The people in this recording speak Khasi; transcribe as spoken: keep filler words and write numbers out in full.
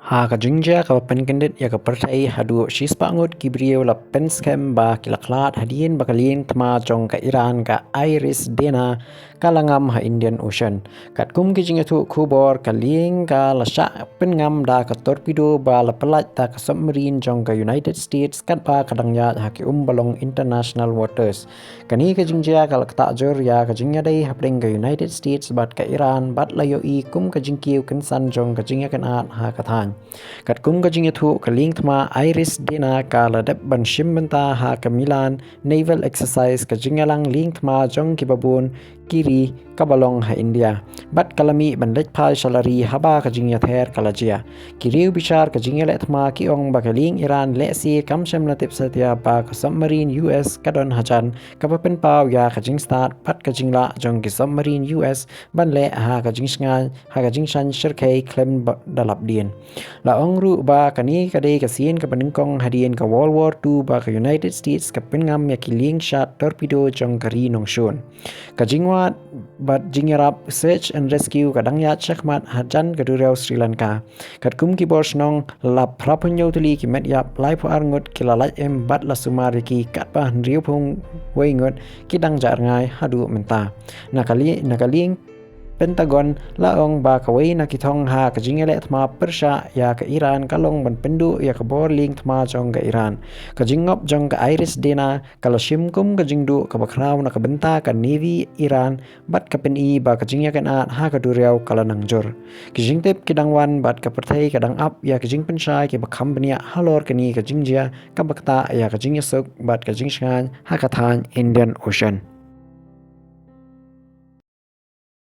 Ha ka jingjia kaba pynkyndit ïa ka pyrthei, haduh shispah ngut ki briew la pynskhem ba ki la khlad hadien ba ka lieng thma jong ka Iran ka Iris Dena ka la ngam ha Indian Ocean. Katkum ki jingïathuh khubor, ka lieng ka la shah pynngam da ka torpedo ba la pyllait da ka submarine jong ka United States katba ka dang ïaid ha ki um ba long international waters. Kane ka jingjia ka la ktah jur ïa ka jingïadei hapdeng ka United States bad ka Iran bad la ïohi kum ka jingkiew kynsan jong ka jingïakynad ha ka thaiñ. Katkum ka jingïathuh, ka lieng thma Iris Dena ka la dep ban shim bynta ha ka Milan Naval Exercise, ka jingïalang lieng thma jong kiba bun ki ri kaba long ha India, bad ka la mih ban leit phai sha la ri haba ka jingïather ka la jia. Ki riewbishar ka jingïaleh thma ki ong ba ka lieng Iran lehse kam shym la tip satia ba ka submarine U S ka don hajan, kaba pynpaw ïa ka jingstad bad ka jinglah jong ki submarine U S ban leh ha ka jingshngaiñ, ha ka jingshngaiñ shyrkhei khlem ba da lap dien. La ong ruh ba kane ka dei ka sien kaba nyngkong hadien ka World War Two ba ka United States ka pynngam ïa ki lieng shad torpedo jong ka ri nongshun. Ka jingwad bad jingïarap search and rescue ka dang ïaid shakhmat hajan ka duriaw Sri Lanka. Katkum ki bor shnong, la phra phew hynñiew tylli ki met ïap, laiphew ar ngut ki la lait im bad la sumar ïa ki, katba hynriewphew wei ngut ki dang jah rngai haduh mynta. Na ka li-, na ka lieng Pentagon la ong ba kawei na ki thong ha ka jingïaleh thma pyrshah ïa ka Iran ka long ban pynduh ïa ka bor lieng thma jong ka Iran. Ka jingngop jong ka Iris Dena ka la shim kum ka jingduh kaba khraw na ka bynta ka Navy Iran bad ka pyni ba ka jingïakynad ha ka duriaw ka la nang jur. Ki jingtip ki dang wan bad ka pyrthei ka dang ap ïa ka jingpynshai kiba kham bniah halor kane ka jingjia kaba ktah ïa ka jingïasuk bad ka jingshngaiñ ha ka thaiñ Indian Ocean.